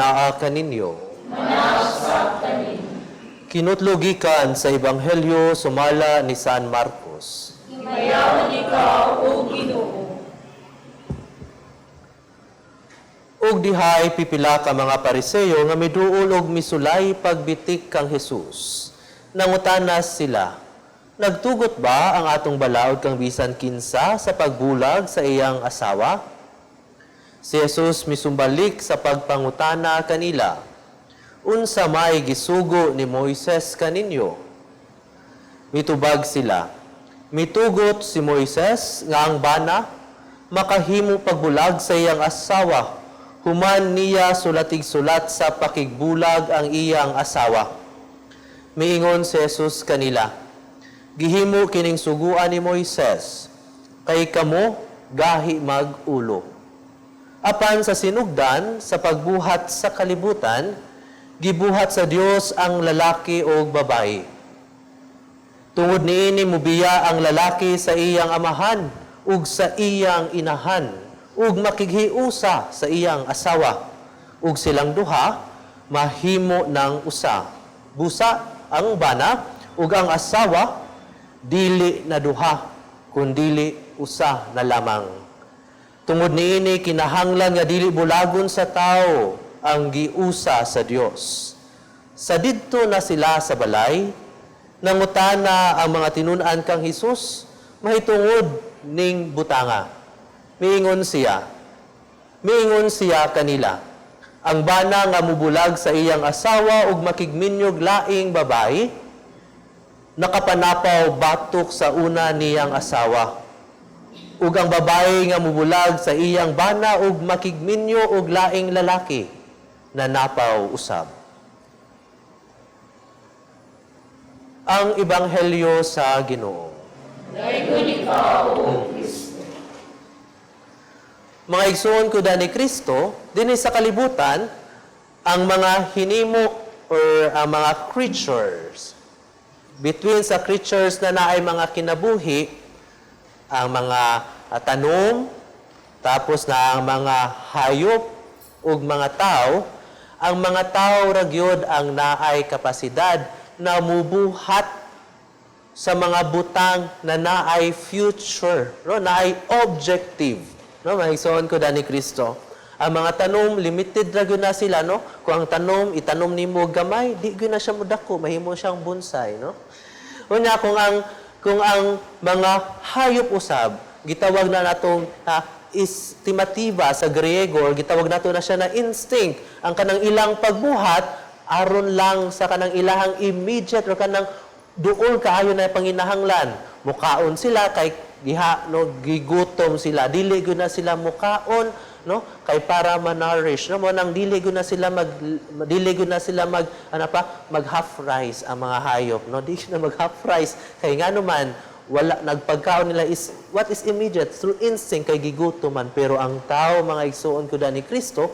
Anaa kaninyo. Kinutlo gikan sa Ebanghelyo sumala ni San Marcos. Himayaon ikaw, O Ginoo. Ug dihay pipila ka mga Pariseo nga miduol og misulay pagbitik kang Jesus. Nangutana sila, "Nagtugot ba ang atong balaod kang bisan kinsa sa pagbulag sa iyang asawa?" Si Jesus misumbalik sa pagpangutana kanila, "Unsa may gisugo ni Moises kaninyo?" Mitubag sila, "Mitugot si Moises nga ang bana makahimo pagbulag sa iyang asawa, human niya sulatig sulat sa pakigbulag ang iyang asawa." Miingon si Jesus kanila, "Gihimo kining suguan ni Moises, kay kamo gahi mag-ulo. Apan sa sinugdan sa pagbuhat sa kalibutan, gibuhat sa Dios ang lalaki o babae. Tungod niini mubiya ang lalaki sa iyang amahan ug sa iyang inahan ug makighiusa sa iyang asawa, ug silang duha mahimo ng usa. Busa ang bana ug ang asawa dili na duha kundili usa na lamang. Tungod niini kinahanglan nga dili bulagon sa tao ang giusa sa Dios." Sa didto na sila sa balay, nangutana ang mga tinun-an kang Hesus mahitungod ning butanga. Miingon siya kanila, "Ang bana nga mubulag sa iyang asawa ug makigminyog laing babae, nakapanapaw batok sa una niyang asawa. Ug ang babae nga mubulag sa iyang bana ug makigminyo og laing lalaki, nanapaw usab." Ang Ebanghelyo sa Ginoo. Dayon ikaw, O Kristo. Mga igsoon ko ni Kristo, dinhi sa kalibutan, ang mga hinimo or ang mga creatures, between sa creatures na naay mga kinabuhi, ang mga tanom, tapos na ang mga hayop ug mga tao, ang mga tao ra gyud ang naay kapasidad na mubuhat sa mga butang na naay future, no, naay objective. No, mga igsoon ko ni Kristo. Ang mga tanom, limited ra gyud na sila, no? Kung ang tanom itanom nimo gamay, di gyud na siya modako, mahimo siyang bonsai, no? Unya kung ang mga hayop usab, gitawag na natong estimativa sa Griego or gitawag nato na siya na instinct. Ang kanang ilang pagbuhat aron lang sa kanang ilahang immediate or kanang duol kaayo na panginahanglan. Mukaon sila kay giha, no, gigutom sila. Dili gyud na sila mukaon, no, kay para ma-nourish, no. Mo nang dili gyud na sila mag ano pa, mag half rice ang mga hayop, no. Di na mag half rice kay ngano man wala nagpagkaon nila is what is immediate through instinct kay gigutom man. Pero ang tao, mga igsuon ko ni Kristo,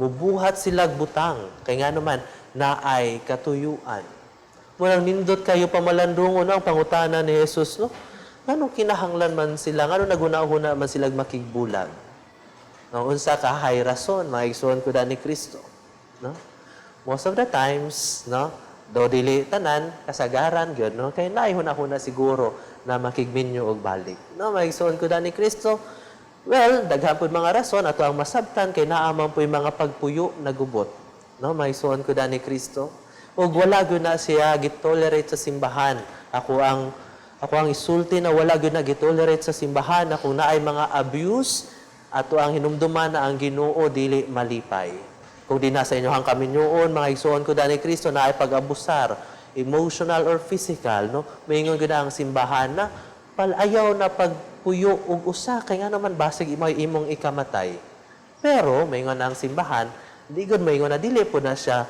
mubuhat sila butang kay ngano man naay katuyuan. Mo nang nindot kayo pamalandungon ang pangutana ni Jesus, no? Ngano kinahanglan man sila, ngano naguna-huna man sila makigbulag? No, unsa ka hay rason, mga igsuon ko ni Kristo, no? Most of the times, no, do dili tanan, kasagaran gyud, no, kay naay huna-huna siguro na makigminyo og balik. No, mga igsuon ko ni Kristo, well, daghan pud mga rason ato ang masabtan kay naa man po'y mga pagpuyo na gubot. No, mga igsuon ko ni Kristo. Ug wala gyud na siya gitolerate sa simbahan. Ako ang isulti na wala gyud na gitolerate sa simbahan na kung naay mga abuse, ato ang hinumduman na ang Ginoo dili malipay. Kung di na sa inyohang kaminyoon, mga igsuon ko ni Kristo, naay pag-abusar, emotional or physical, no? Maingon gyud na ang simbahan na palayaw na pagpuyo og usa kay nga naman basig imoy imong ikamatay. Pero maingon na ang simbahan, di gud maingon na dili po na siya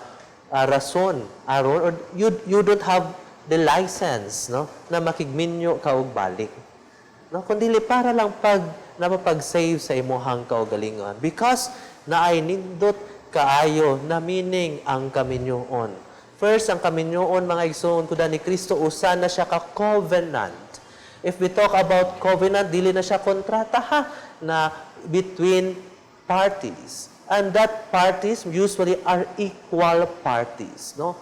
rason aron or you don't have the license, no, na makigminyo ka og balik. No, kun dili para lang pag napapag-save sa imuhang kaugalingon because naay nindot kaayo na meaning ang kaminyoon. First, ang kaminyoon, mga igsoon ko ni Kristo, usa na siya ka covenant. If we talk about covenant, dili na siya kontrata ha, na between parties. And that parties usually are equal parties, no?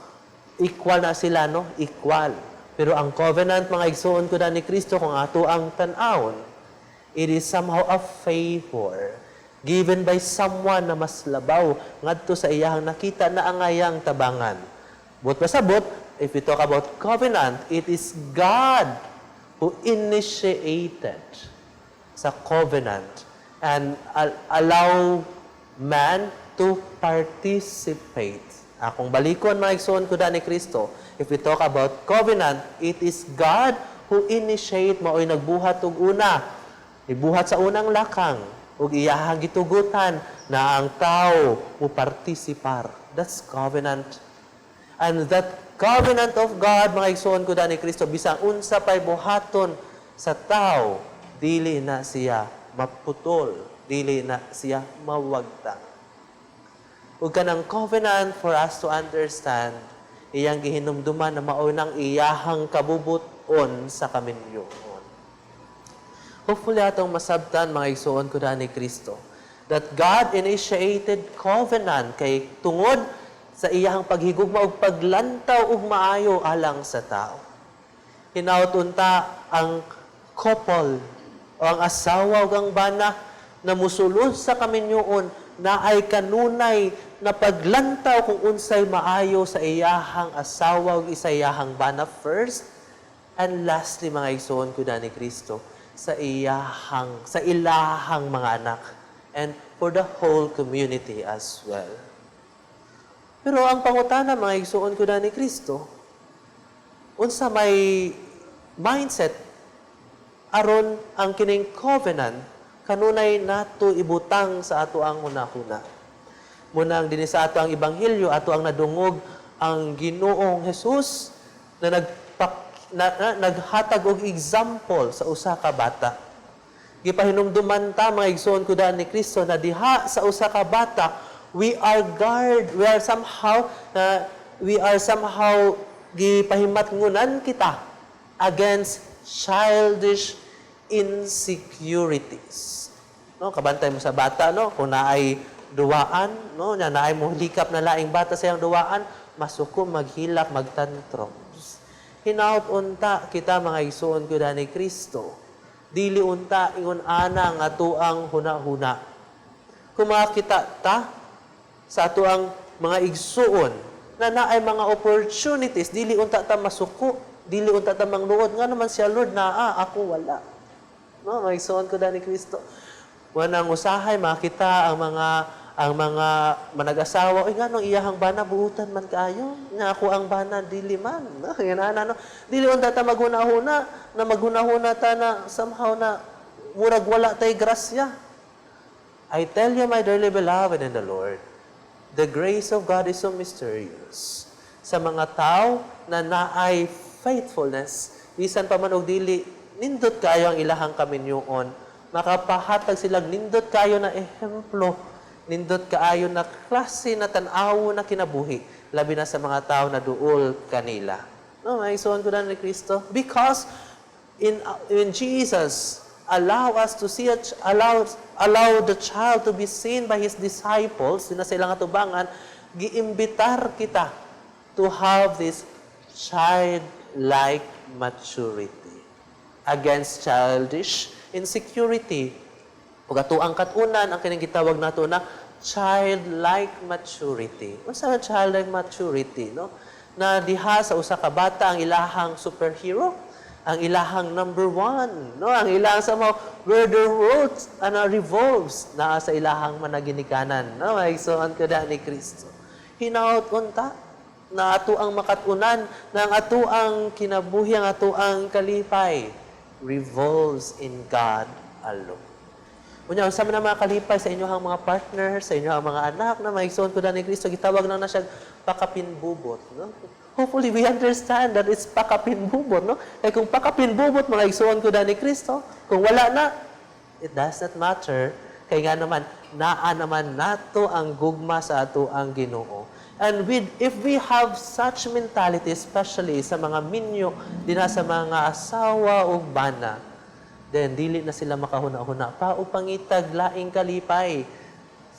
Equal na sila, no? Equal. Pero ang covenant, mga igsuon ko na ni Kristo, kung ato ang tan-awon, it is somehow a favor given by someone na mas labaw ngadto sa iyahang nakita na angayang tabangan. Buot pasabot, if we talk about covenant, it is God who initiated sa covenant and allow man to participate. Akong balikon, mga igsoon ko ni Kristo, if we talk about covenant, it is God who initiate, mao'y nagbuhat og una. Ibuhat sa unang lakang ug iyahang gitugutan na ang tao mo partisipar. That's covenant. And that covenant of God, mga igsoon ko ni Kristo, bisan unsa pa'y buhaton sa tao, dili na siya maputol, dili na siya mawagtang. Ug kanang covenant, for us to understand, iyang gihinumduman na mao nang iyahang kabubuton sa kaminyoon. Hopefully atong masabtan, mga igsoon ko ni Kristo, that God initiated covenant kay tungod sa iyahang paghigugma ug paglantaw og maayo alang sa tao. Hinaut unta ang couple o ang asawa ug ang bana na musulod sa kaminyoon na ay kanunay na paglantaw kung unsay maayo sa iyahang asawa ug sa iyahang bana first and lastly, mga igsoon ko ni Kristo, sa ilahang mga anak and for the whole community as well. Pero ang pangutana, mga igsoon ko ni Kristo, unsa may mindset aron ang kining covenant kanunay nato ibutang sa ato ang hunahuna? Munang dinhi sa ato ang ebanghelyo, ato ang nadungog ang Ginoong Hesus na naghatag og example sa usa ka bata. Gipahinumduman ta, mga igsoon ko ni Kristo, na diha sa usa ka bata, we are somehow gipahimatngunan kita against childish insecurities. No, kabantay mo sa bata, no, kung naay duwaan, no, nya naay mo likap na laing bata sa iyang duwaan, masuko, maghilak, magtantrums. Hinaut unta kita, mga igsoon ko ni Kristo, dili unta ingon ana ang atoang huna-huna. Kung makita ta sa atoang mga igsuon na naay mga opportunities, dili unta ta masuko, dili unta ta mangluod nga naman siya, Lord, naa, ako wala. No, mga igsuon ko ni Kristo. Wanang usahay makita ang mga manag-asawa, "Oy, nganong iyahang bana buutan man kaayo? Nga ako ang bana dili man." No, yan ana, no. Dili unta ta maghuna-huna na maghuna-huna ta na somehow na murag wala tay grasya. I tell you, my dearly beloved in the Lord, the grace of God is so mysterious. Sa mga tao na naay faithfulness, bisan pa man og dili nindot kayo ang ilahang kaminyoon, makapahatag silang nindot kayo na ehemplo, nindot kaayo na klase na tan-awo na kinabuhi, labi na sa mga tao na duol kanila. No, mga igsoon ko na ni Kristo. Because in Jesus, allow us to see, a, ch- allow, allow the child to be seen by His disciples, din na sa ilang atubangan, giimbitar kita to have this childlike maturity against childish insecurity. Ug ato ang kat-unan ang kining gitawag nato na childlike maturity. Unsa ang childlike maturity, no? Na diha sa usa ka bata, ang ilahang superhero, ang ilahang number one, no? Ang ilahang sa mga where the world ano, revolves naa sa ilahang managinikanan, no? Mga igsoon ko ni Kristo. Hinaut unta na ato ang makatunan na ang ato ang kinabuhi, ang ato ang kalipay revolves in God alone. Unya, unsa man ang mga kalipay sa inyong mga partner, sa inyong mga anak na mga igsoon ko ni Kristo, gitawag na na siya pakapinbubot, no? Hopefully we understand that it's pakapinbubot, no? Kaya kung pakapinbubot, mga igsoon ko ni Kristo, kung wala na, it does not matter. Kay nga naman, naa naman nato ang gugma sa ato ang Ginoo. And if we have such mentality, especially sa mga minyo, dinha sa mga asawa o bana, then dili na sila makahuna-huna pa o pangitag laing kalipay.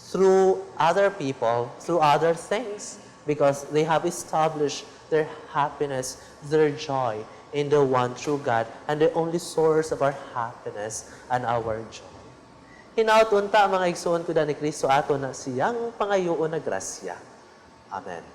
through other people, through other things, because they have established their happiness, their joy in the one true God and the only source of our happiness and our joy. Hinaot unta, mga igsoon ko ni Kristo, ato na siyang pangayoon na grasya. Amen.